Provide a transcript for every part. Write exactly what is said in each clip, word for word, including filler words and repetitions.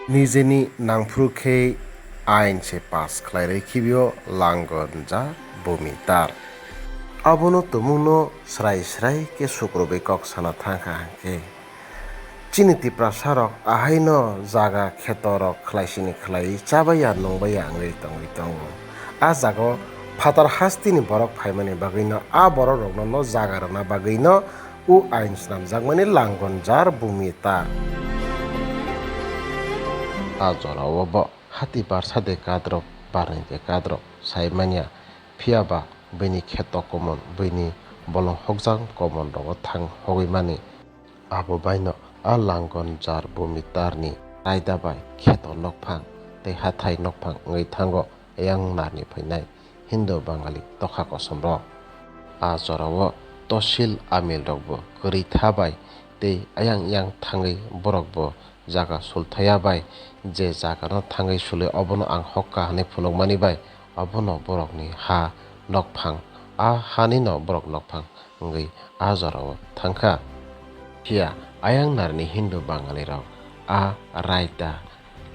Nijeni nangphuru khe ain se pass khlai rwi khibio Langonjar Bumitar. Abono tumungno srai srai khe sukrubwi kok sana thangkha hwnkhe, chini Tiprasarok ahaino jaga khetorok khlaisini khlaiwi chabaiya nungbaiya wngwi tongwi tongo. A jagao phatar hasteni borok phaimani bagwino a borokrokno no jaga rwna bagwino o ain swnamjakmani Langonjar Bumitar. A jorao bo hati barsa de kadrok, barni de kadrok sai manya, phiya ba bini kheto komon, bini bolong hokjang komonrogo thang hogwi mani. Abo baino a Langonjar Bumitarni raida bai kheto nokphang tei hathai nokphang wngwi thango. Ayang narni phainai Hindu Bangali tokha kosomrok. A jorao tosil amilrokbo kwrwi tha bai tei ayang yang thangwi borokbo jaga sulthaya bai je jagano thangwi suli obono ang hokka hwnwi phunukmani bai obono borokni ha nokphang, a hanino borok nokphang wngwi a jorao thangkha. Phiya ayang narni Hindu Bangalirok a raida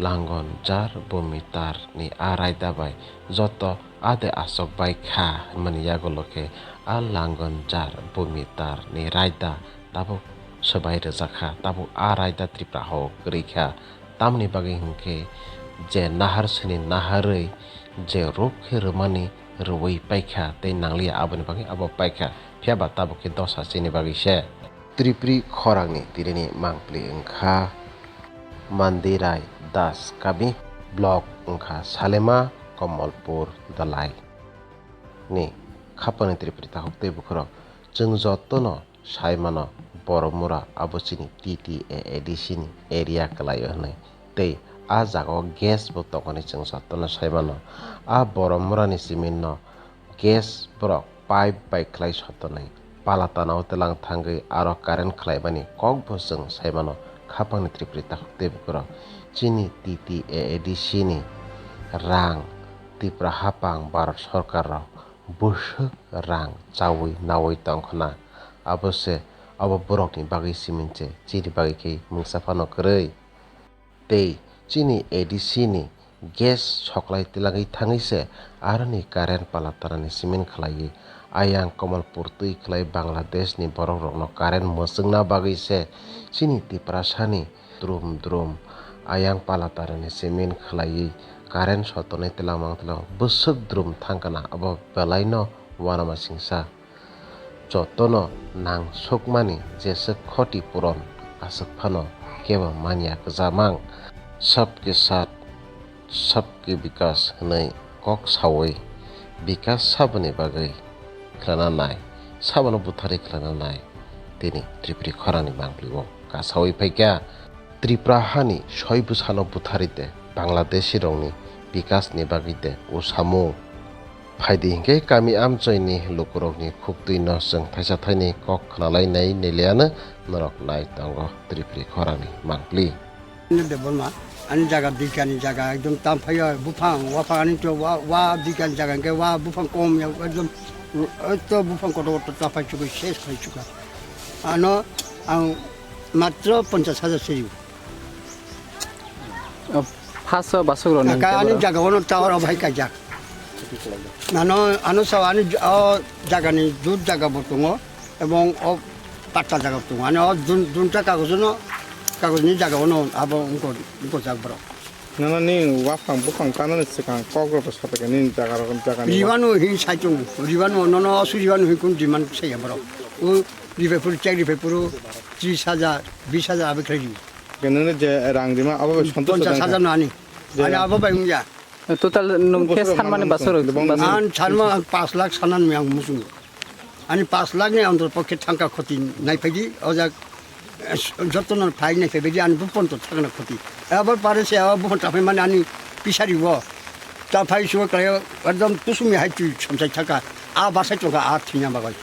Langonjar Bumitarni a raida bai joto ade aswk bai kha hwnmani yagulo khe a Langonjar Bumitarni raida tabuk swbai rwjak kha, tabuk a raida Tripura hao kwrwi kha. Tamoni bagwi hwnkhe je nahar sini naharwi je ruk khe rwmani rwui paikha tei nangliya aboni bagwi abo paikha, phiya ba tabuk khe dosa chini bagwi se. Tripuri khorangni tirini mangpli wngkha Mandirai Das Kami, block wngkha Salema, Komolpur Dalai ni khapangni Tripuri takhuk tei bukhurok. Chwng jotono sai mano Boromura abo chini T T A A D C ni area kwlaio hwnwi. Tei a jagao gas bo tongmani chwng jotono sai mano. A Boromura ni simin no gas borok pipe bai khlai sotonwi pala tanao twlang thangwi aro current khlaimani kokbo chwng sai mano khapangni Tripuri takhuk tei bukhurok. Chini T T A A D C ni rang Tripura haphang Bharat sorkar rok bwswk rang chaui naui tongkhna. Abo se abo borokni bagwi simin se chini bagwi khe mungsa phano kwrwi. Tei chini A D C ni gas soklai twlangwi thangwi se aroni current pala tanani simin khlaiwi ayang Komolpur twi khlai Bangladesh ni borok rokno current mwchwngna bagwi se chini Tiprasani drum drum ayang pala tanani simin khlaiwi current sotonwi twlang mang twlang bwswk drum thangkana abo belaino uanama singsa. Jotono nang sukmani jeswk khoti puron aswk phano kebo manya kwjamang. Sabke sath sabke bikas hwnwi kok saui bikas saboni bagwi khlana nai, sabono butharwi khlana nai tini Tripuri khorangni mangpli o kasaui phaikha. Tripura hani soi bwsano butharwi de Bangladeshi rokni bikas ni bagwi de o samung. Phaidi hinkhe kami amchoini lukurokni khuktwino chwng thaisa thaini kok khnalainai neliano norok nai tongo Tripuri khorangni mangpli. Ani Debbarma, ani jaga dikani jaga ekdom tam phaio, buphang, waphang ani to wa, wa dikani jaga hinkhe wa buphang kom ya, ekdom, to buphang kotor kotor ta phai chukwi ses khai chukha. Ano ang matro ponchas hajar seri. O, phaso basuk rok ni Aka ani teboro. Jaga ono tower o bhai kaijak. Nano, ano sao ani j-, o jaga ni jut jaga bo tongo, ebong o patta jaga bo tongo. Ani o dun-, dunta kagojono, kagojni jaga ono abo wngko, wngko jak borok. Nana ni waphang buphang tanani swkang kok rok sapai khe nini jaga rok, jaga ni Ribanu hin saichung, ribanu nono su ribanu hin kun demand saya borok. O ribai phuru, chek ribai phuru, tris hajar, bis hajar abe khlai di. Khe nini je rang rima abo bai santosh Ponchas hajar nani. Je Ani rang. Abo bai wngya. Total nung khe Bosor sanmani rang basur, nang basur. An sanma ang pas lakh sanan mi ang musung. Ani pas lakh ni andor pokhe thangka khoti nai phaidi, o jak, eh, jotono phai nai phaidi, ani buphang to thangna khoti. Abar pare se abar buphang ta phai mani ani pisari wo. Ta phai suwa kaya, ekdom tusumi hai tui samsai thaka. A basai toka a thina bagai.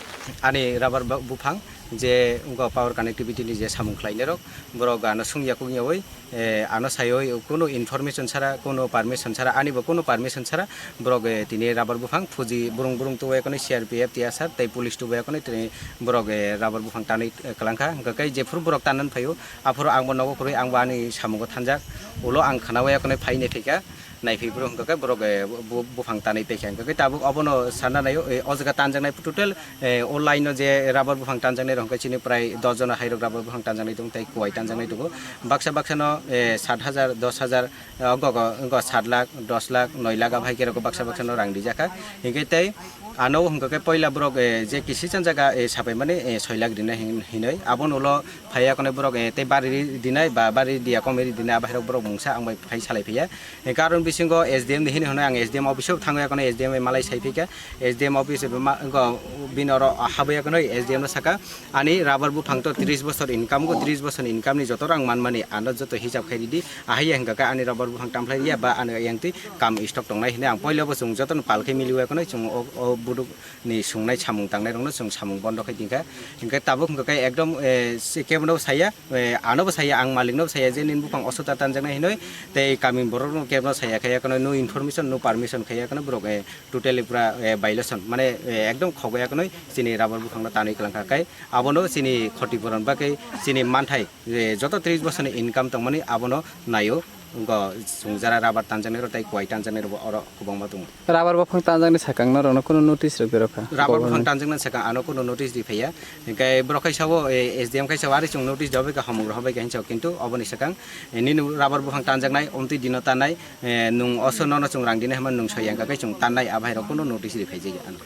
Ani rubber ba-, buphang, je wngkha power connectivity ni je samung khlainai rok, borok ano sungya kukya oi, eh, ano saioi kunu information sara, kunu permission sara, ani bo kunu permission sara, borok, eh, tini rubber buphang phuji burung burung tubo ekhonoi C R P F, T S R tei police tubo ekhonoi tini borok, eh, rubber buphang tanwi, eh, kwlangkha. Hwnkhe kai jephuru borok tanwi phaio, aphuru angbo nogo kwrwi, angbo ani samungo thanjak, ulo ang khwnawi ekhonoi phaini phaikha. Naiphai bro hwnkhe borok, eh, bu-, buphang tanwi paikha, hwnkhe tabuk obono sana naio, eh, o jaga tanjaknai total, eh, o line o je rubber buphang tanjaknai rok hwnkhe chini prai dos jona hairok rubber buphang tanjaknai tongo tei kuwai tanjaknai tongo. Baksa baksa no, eh, sat hajar, dos hajar, eh, ogo go, ogo sat lakh, dos lakh, noi lakh abo hai khe rok baksa baksa no rang rijakha. Hwnkhe tei ano hwnkhe poila borok, eh, je kisi chan jaga, eh, sapai mani, eh, soi lakh rina hin-, hinoi abono ulo phaiya khonai borok, eh, tei bari ri dinai ba bari diya komoi ri dinai, abo hai rok borok mungsa ang bai phai salai phiya. Hwnkhe aroni bisingo S D M ni hini hwnwi ang S D M office o thangwi akhonai S D M bai malai sai phikha. S D M office bai ma-, go bini oro habwi akhonai S D M no sakha, "Ani rubber buphang to tris bosor income go, tris bosor ni income ni joto rang manmani ano joto hisab khai ridi. Ahai ya hwnkha khe ani rubber buphang tamkhlai ya ba ano yang twi kam stock tongnai," hwnwi ang poila bo chwng joto no pal khai miliwi akhonai chwng o, o buduk ni sungnai samung tangnai rokno chwng samung bondo khai tongkha. Hwnkhe tabuk hwnkha khe ekdom, eh, se kebono saya, eh, anobo saya, ang maliknobo saya je nini buphang osota tanjaknai hinwi tei kami borokno kebono saya khai yakhwno, no information, no permission khai yakhwno borok, eh, totally pura, eh, violation, mane, eh, ekdom khogoi yakhwno chini rubber buphangno tanwi kwlangkha. Khai abono chini khoti puron bagwi chini manthai, eh, joto tris bosorni income tongmani abono naio. Wngkha chwng jara rubber tanjaknai rok tei kuwai tanjaknai rok bo oro kwbangma tongo. Rubber buphang tanjaknai sakang norokno kunu notice rok berokha? Rubber buphang tanjaknai sakang ano kunu notice ri phaiya. Hwnkhe borok khai sabo, eh, S D M khai sabo, "Ari chwng notice dobe kha, hamung rok hobai kha," hinwi sabo, kintu oboni sakang, eh, "Nini rubber buphang tanjaknai, omtwi dino tannai, eh, nwng oso nono chwng rang dinai hwnma nwng soi yang kha khe chwng tannai," abo hai rok kunu notice ri phaijak ya ano.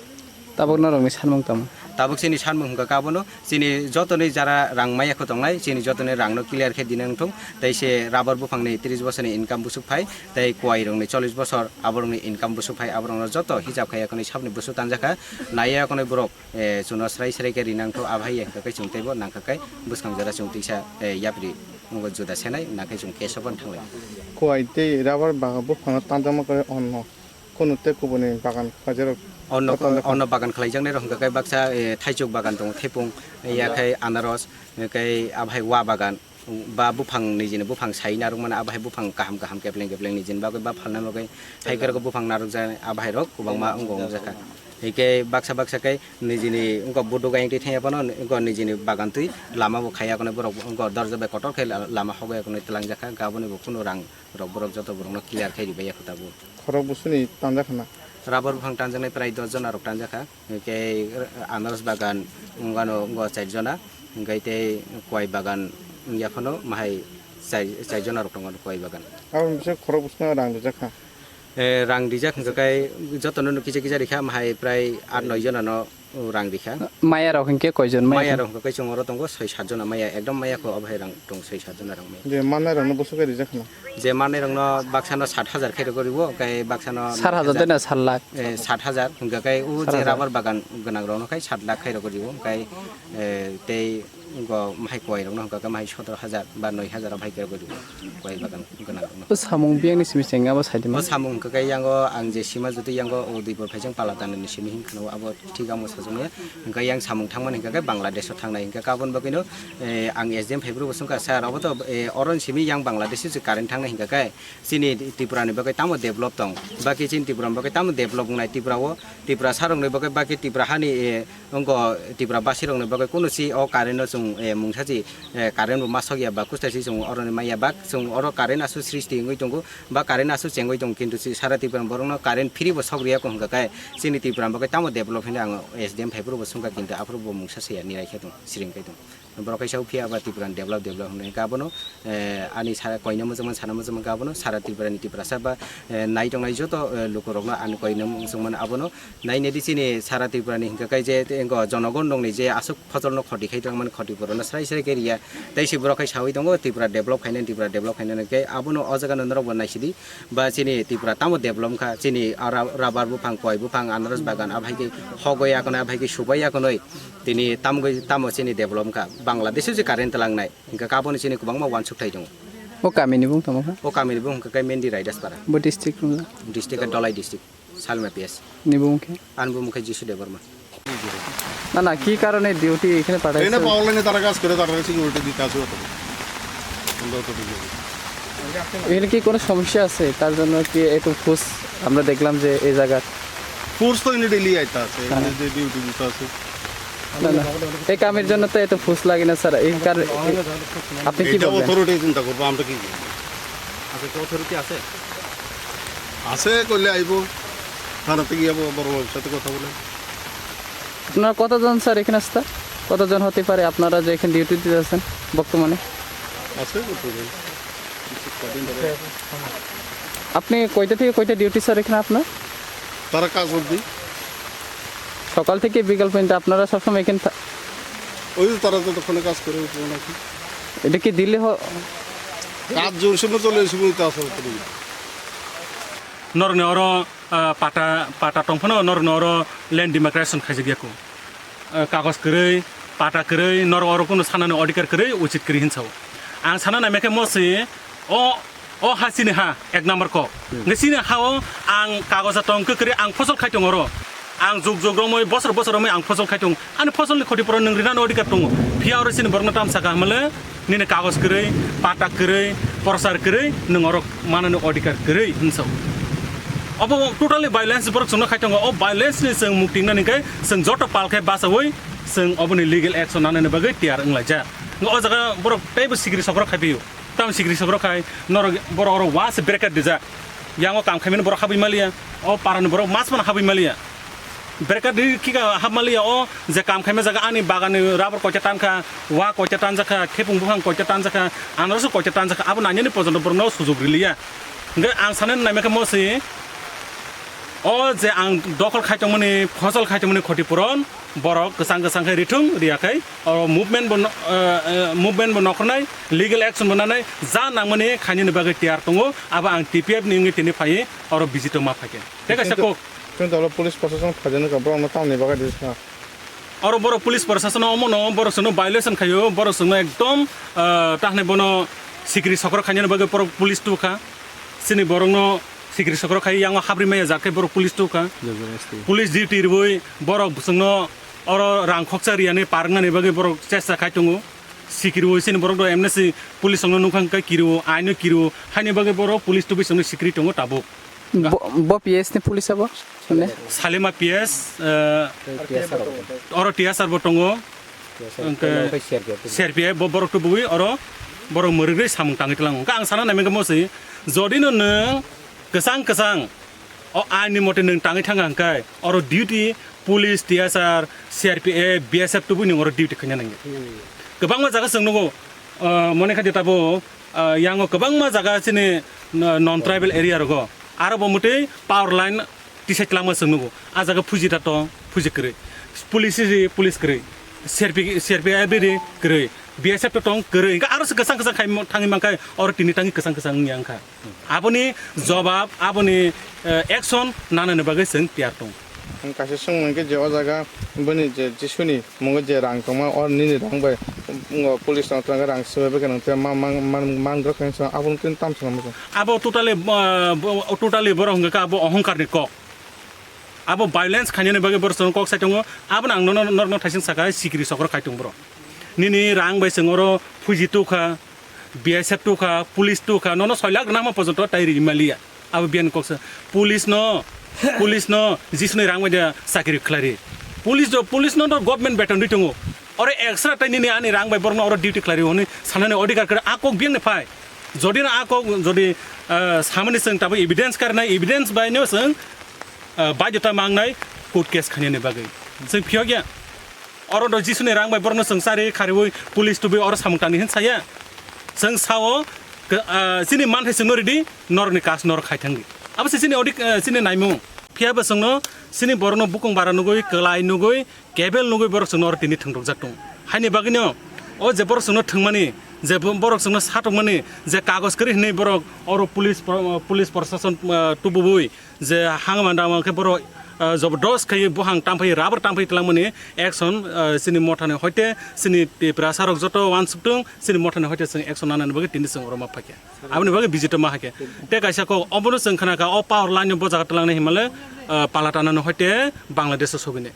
Tabuk norokni sanmung tamo? Tabuk chini sanmung hwnkha khe abono, chini jotoni jara rang maya kho tongnai, chini jotoni rangno clear khe dinai wngthung, tei se rubber buphangni tris bosorni income busuk phai, tei kuwai rokni chollish bosor aborokni income busuk phai, aborokno joto hisab khai yakhwno sabni busuk tanjakha, naiya yakhwno borok, eh, chwngno srai srai khe rinangtho, abo hai ya hwnkha khe chwng teibo nangkha khe bwskang jora chwng tisa, eh, yapri wngkha juda senai, nangkhe chwng case o phano thanglai. Kuwai tei rubber bagan buphangno tanjakma khe onno. Kunu tei kubuni bagan khlaijak rok? Ono, jotono ono bagan khlaijaknai rok hwnkha khe baksa, eh, thaichuk bagan tongo, thepung, eh, yakhai anaros, eh, khe abo hai wa bagan, ba buphang nijini buphang sai narwkmani abo hai buphang kaham kaham kepleng kepleng nijini bagwi ba phalna bagwi hai khe rok buphang narwkjaknai abo hai rok kwbangma wngkha wngjakha. Hwnkhe baksa baksa khe nijini wngkha buduk ayang twi thangya phano wngkha nijini bagan twi lama bo khaiya khwnwi borok wngkha dorja bai kotor khe la-, lama hogwi ya khwnwi twlangjakha, hwnkhe aboni bo kunu rang rok borok joto borokno clear khai ribaiya kho tabuk. Khorok busuni tanjak khna? Rubber buphang tanjaknai prai dos jona rok tanjakha, hwnkhe anaros bagan wngano wngkha char jona, hwnkhe tei kuwai bagan wngya phano mahai char, char jona rok tongo kuwai bagan. Aboni bising khorok busuni rang rijak kha? Eh, rang rijak hwnkhe kai jotono no kisa kisa rikha, mahai prai at noi jona no rang rikha. Maya rok hinkhe koijon maya? Maya rok hinkhe kai chwng oro tongo soi sat jona maya, ekdom maya kho, obo hai rang tong soi sat jona rang maya. Je manai rok no bwswk kai rijak khna? Je manai rok no baksa no sat hajar khai rok riwo, kai baksa no sat hajar de na sat lakh? Eh, sat hajar hinkhe kai u je rubber bagan gwnang rok no kai sat lakh khai rok riwo, kai, eh, tei Wngkha mahai kuwai rokno hwnkha khe mahai sotoro hajar ba noi hajar o bahai khe rwgwi rwo kuwai bagan gwnang rokno. O samung biyang ni simi chengya bo saidi ma? O samung hwnkha khe yango ang je sima jotoi yango o Duipur phaising Palatani ni simi hinkheno abo thik amo sajwk maya. Hwnkha yang samung thangmani hwnkha khe Bangladesh o thangnai hwnkha khe aboni bagwino, eh, ang S D M phaibrwi bo swngkha, "Sir, obo to, eh, oro ni simi yang Bangladesh o se current thangnai hwnkha khe chini Tripura ni bagwi tamo develop tong? Baki chini Tripura ni bagwi tamo develop wngnai? Tripura o, Tripura sarok ni bagwi baki Tripura hani, eh, Wngkha Tripura basi rokni bagwi kunu si o current no chwng, eh, mungsa si, eh, current bo ma sok ya ba kusta si chwng oro ni maya ba chwng oro current aswk srishti wngwi tongo ba current aswk chengwi tongo, kintu si sara Tripura ni borok no current free bo sok riya wngkha khe chini Tripura ni bagwi tamo develop hinwi ang S D M phaiphuru bo swngkha, kintu aphuru bo mungsa se ya, nirai khe tong, siring khe tong. Borok kaisa o phiya ba Tripura ni develop, develop hinwi khe abono, eh, ani sa-, koina muchungmani, sana muchungmani khe abono sara Tripura ni Tiprasa ba, eh, nai tongnai joto, eh, lukurokno ani koina muchungmani abono nainedi chini sara Tripura ni hwnkha khe je tei wngkha jonogon rokni je aswk phosolno khoti khai tongmani khoti purano srai srai khe riya. Tei se borok khai sawi tongo Tripura develop khainani, Tripura develop khainani khe abono o jaga no norok bo naisidi ba chini Tripura tamo develop wngkha, chini a ra-, rubber buphang, koi buphang, anaros bagan, abo hai khe hogwi ya khwnwi, abo hai khe subai ya khwnwi. Tini tamgwi tamo chini develop wngkha, Bangladesh o je current twlangnai, hingkha khe aboni chini kwbangma uansukthai tongo. O kamini bung tamo kha? O kamini bung hingkha khe Mendi Raidaspara. Bo district wngla? District khe Dholai district, Salma P S. Ni bung khe? Ani bung khe Jisu Debbarma. না, না, কি কারণে ডিউটি এখানে পাঠাইছে? এখানে পাওয়ার লাইনে তারা কাজ করে, তারা সিকিউরিটি দিতে আসে অত। আমরা অত বুঝি না। এখানে কি কোনো সমস্যা আছে? তার জন্য কি একটু ফোর্স আমরা দেখলাম যে এই জায়গার ফোর্স তো এনে ডেইলি আইতা আছে, হ্যাঁ। এনে যে ডিউটি দিতে আছে। না, না, এই কামের জন্য তো এত ফোর্স লাগে না, স্যার। এই কার-, আপনি কি এটা বলবেন? অথরিটি চিন্তা করবো, আমরা কি করবো? আচ্ছা, কি অথরিটি আছে? আছে, কইলে আইবো, থানাতে গিয়ে বড় বাবুর সাথে কথা বলে। আপনারা কতজন, স্যার, এখানে আসতে? কতজন হতে পারে আপনারা যে এখানে ডিউটি দিতে আছেন বর্তমানে? আছে কতজন? আপনি কয়টা থেকে কয়টা ডিউটি, স্যার, এখানে আপনার? তারা কাজ অবধি। সকাল থেকে বিকাল পর্যন্ত আপনারা সবসময় এখানে থা- ওই যে তারা যতক্ষণে কাজ করে উঠবো নাকি। এটা কি দিল্লি হ-, কাজ যে ওই সময় চলে, ওই সময় তো আসা হতো না। Norokni oro, ah, pata, pata tong phano norokni oro land demarcation khaijak ya kho. Ah, kagoj kwrwi, pata kwrwi, norok oro kunu sanani odhikar kwrwi, uchit kwrwi hinsa o. Ang sana naimya khe mo se o, o ha chini ha, ek number kok. Hmm. Hwnkhe chini ha o ang kagoja tong kwrwi, ang phosol khai tong oro. Ang jug jug romwi, bosor bosor romwi ang phosol khai tong. Ani phosolni khoti puro nwng rinani odhikar tongo. Phiya oro chini borokno tam saka hamle, nini kagoj kwrwi, pata kwrwi, prochar kwrwi, nwng oro manani odhikar kwrwi hinsa o. Obo totally violence borok chwngno khai tongo. O violence ni chwng mukti wngnani khe chwng joto pal khe bachaui chwng oboni legal action nanani bagwi tiyar wnglaijak. O jaga borok teibo sikiri sokro khai phio. Tamo sikiri sokro khai norok borok oro wa se bracket rijak. Yango kam khaimani borok habwi maliya. O parani borok mas mano habwi maliya. Berka ri khika hapmaliya o je kam khaima jaga ani bagani rubber koita tankha, wa koita tanjakha, khepung buphang koita tanjakha, anaroso koita tanjakha, abo nainani pojonto borokno sujok riliya. Hwnkhe ang sanani naimikha mosi o je ang dokhol khai tongmani, phosol khai tongmani khoti puron borok kwchang kwchang khe rithung, riya khai oro movement bo no-, eh, eh, movement bo nokhornai, legal action bo nanai, ja nangmani khainani bagwi tiyar tongo, abo ang T P F ni wngwi tini phaiwi oro visit o ma phaikhe. Tei kaisa kok. Kintu oro police prosason phaijani kha, borokno tamni bagwi di sa. Oro borok police prosason omono borok chwngno violation khaio, borok chwngno ekdom, ah, tahne bono sikiri sokro khainani bagwi borok police tukha. Chini borokno sikiri sokro khai yango habri maya jak khe borok police tukha. Jabardasti. Police duty rwui borok chwngno oro rang khoksa riyani parwngnani bagwi borok chesta khai tongo. Sikiri ui chini borok do M N C police chwngno nukha hwnkhe kiri o, aino kiri o, haini bagwi borok police tubui chwngno sikiri tongo tabuk. Bo, bo P S ni police abo? Sune? Salima P S, eh, T S R bo. Oro T S R bo tongo. T S R hwnkhe bo khe C R P F. C R P F bo borok tubui oro borok mwrwgwi samung tangwi tlango. Hwnkhe ang sana naimikha mosi, jodi no nwng kwchang kwchang o ain ni mote nwng tangwi thangkha hwnkhe oro duty police, T S R, C R P F, B S F tubui nwng oro duty khaina nangya. Kwbangma jaga chwng nugo, ah, mone kha jeta bo, ah, yango kwbangma jaga chini, ah, non tribal area rogo aro bo mwtwi power line tisai twlangma chwng nugo. A jaga phuji ta tong, phuji kwrwi. Police ri, police kwrwi. C R P, C R P F ri kwrwi. B S F to tong kwrwi. Hwnkhe aro se kwchang kwchang khai thangwi mankha, oro tini tangwi kwchang kwchang wngya wngkha. Aboni jobab, aboni, eh, action nanani bagwi chwng tiyar tong. Ang kaisa swngmung khe je o jaga bini je Jisuni mungo je rang tongma, o nini rang bai, mm, police rang twlang rang swi bai khe nang tei ma-, man-, man-, man grok khe sa, abo tini tam sana muchung. Abo totally, ah, bo-, totally borok hwnkha khe abo ohongkar ni kok. Abo violence khainani bagwi borok chwng kok sai tongo. Abono ang nono, norokno thaising saka, sikiri sokro khai tong borok. Nini rang bai chwng oro phuji tukha, B S F tukha, police tukha, nono soi lakh rwna hwnma porjonto tai ri maliya. Abo biyani koksa. Police no, police no Jisuni rang bai da chakri khlai ri. Police do, police no do government beton ri tongo. Oro extra tai nini ani rang bai borokno oro duty khlai ri hwnwi sanani odhikar kwrwi a kok biyangni phai. Jodi no a kok jodi, ah, samani chwng tabuk evidence karnai, evidence bai no chwng, ah, baidhota mangnai court case khainani bagwi. Chwng phiyok ya. Oro do Jisuni rang bai borokno chwng chari khariui police tubui oro samung tangni hin saya. Chwng sao, ke-, ah, chini manthai chwngno ridi, norokni kas norok khai thangdi. Abo se chini odik, ah, chini naimung. Phiya bo chwngno chini borokno bukung bara nugui, kwlai nugui, kebel nugui borok chwngno oro tini thwngtokjak tongo. Haini bagwino o je borok chwngno thwngmani, je bo-, borok chwngno satokmani, je kagoj kwrwi hinwi borok oro police pro-, police prosason, ah, tubui, je hangma dama khe borok, ah, jobodos khe buhang tamphai, rubber tamphai twlangmani action, ah, chini mothani hoite, chini Tiprasa rok joto uansuk tung, chini mothani hoite chwng action nanani bagwi tini chwng oro ma phaikha. Aboni bagwi visit ma haikhe. Tei kaisa kok obono chwng khna kha, o power line ni bo jaga twlangnai hinmale, ah, pala tanani hoite Bangladesh o sogwini.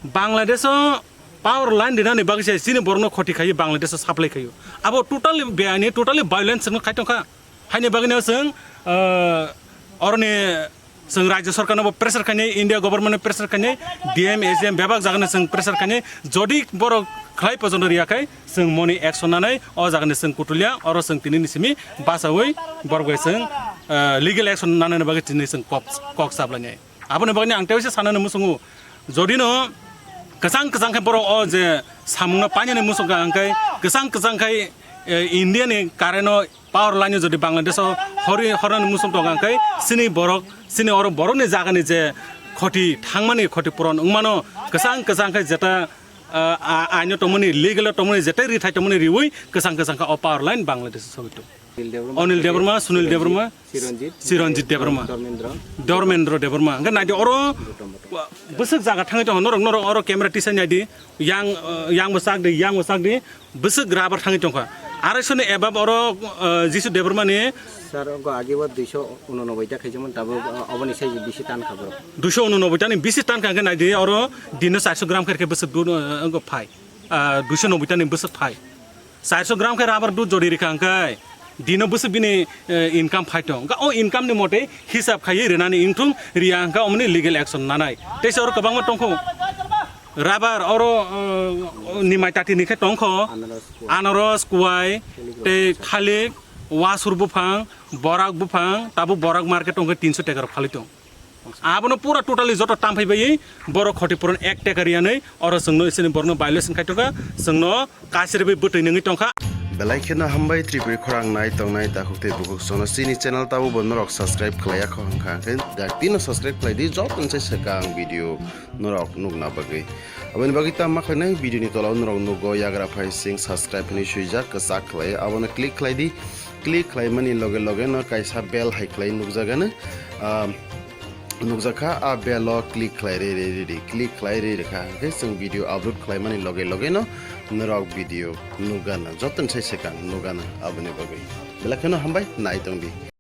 Bangladesh o power line rinani bagwi se chini borokno khoti khaio, Bangladesh o supply khaio. Abo totally beaini, totally violence no khai tongkha. Haini bagwino chwng, ah, oroni chwng Rajya Sarkarno bo pressure khainai, India government no pressure khainai, D M, A G M bebak jagano chwng pressure khainai. Jodi borok khlai pojono riya khai, chwng moni action nanai, o jagani chwng kutulia, oro chwng tinini simi bachaui borok bai chwng, ah, legal action nanani bagwi tini chwng kok, kok sablainai. Aboni bagwi ang tei sanani muchungo, jodi no kwchang kwchang khe borok o je samungno painani muchung kha, hwnkhe kwchang kwchang khai, eh, India ni current o power line o jodi Bangladesh o hori, hornani muchung tongo, hwnkhe chini borok, chini oro borokni jagani je khoti thangmani, khoti puron wngmano kwchang kwchang khai jeta, ah, a-, aino tongmani, legal o tongmani, jetai rithai tongmani riui kwchang kwchang kha o power line Bangladesh o sogwi tongo. Anil Debbarma, Sunil Debbarma, Chiranjit Debbarma, Dharmendra Debbarma. Hwnkhe naidi oro bwswk jaga thangwi tongo. Norok, norok oro camera tisai naidi. Yang, eh, yang bo chak di, yang bo chak di. Bwswk rubber thangwi tongkha. Arai soni ebab oro, eh, Jisu Debbarma ni. Sir, ogo age bo duiso unonoboi ta khaijamon, tabuk, eh, oboni sai bisi tan kha borok. Duiso unonoboi ta ni bisi tan kha hwnkhe naidi oro dino charso gram khe bwswk du, eh, ogo phai. Ah, duiso noboi ta ni bwswk phai. Charso gram khe rubber dud jodi rikha hwnkhe dino bwswk bini, eh, income phai tong. Hwnkhe o income ni mote hisab khaiwi rinani wngthung, riya hwnkhe omoni legal action nanai. Tei se oro kwbangma tongkho. Rubber oro, eh, nimai tati ni khe tongkho. Anaros, kuwai. Anaros, kuwai, tei khalik, wasur buphang, borak buphang, tabuk borak market tongkhe tinso teka rok phalwi tong. Abono pura totally joto tamphai bai borok khoti puron ek teka riyanwi oro chwngno isini borokno violation khai tongkha, chwngno kasirwi bwtwi nungwi tongkha. Belai kheno hambai Tripuri khorang nai tongnai takhuk tei bukhuk sono chini channel tabo bo norok subscribe khlaiya kho hwnkha hwnkhe da tino subscribe khlai di joto se swkang video norok nukna bagwi. Aboni bagwi tamo khlainai video ni tola o norok nugo yagra phai sing subscribe hinwi swijak kwchak khlai abono click khlai di. Click khlaimani loge loge no kaisa bell hai khlai nukjagano, ah, nukjakha, a bell o click khlai re re re re, click khlai re re kha, hwnkhe chwng video upload khlaimani loge loge no norok video nukgana, jotono sai swkang nukgana aboni bagwi. Belai kheno hambai, nai tong di.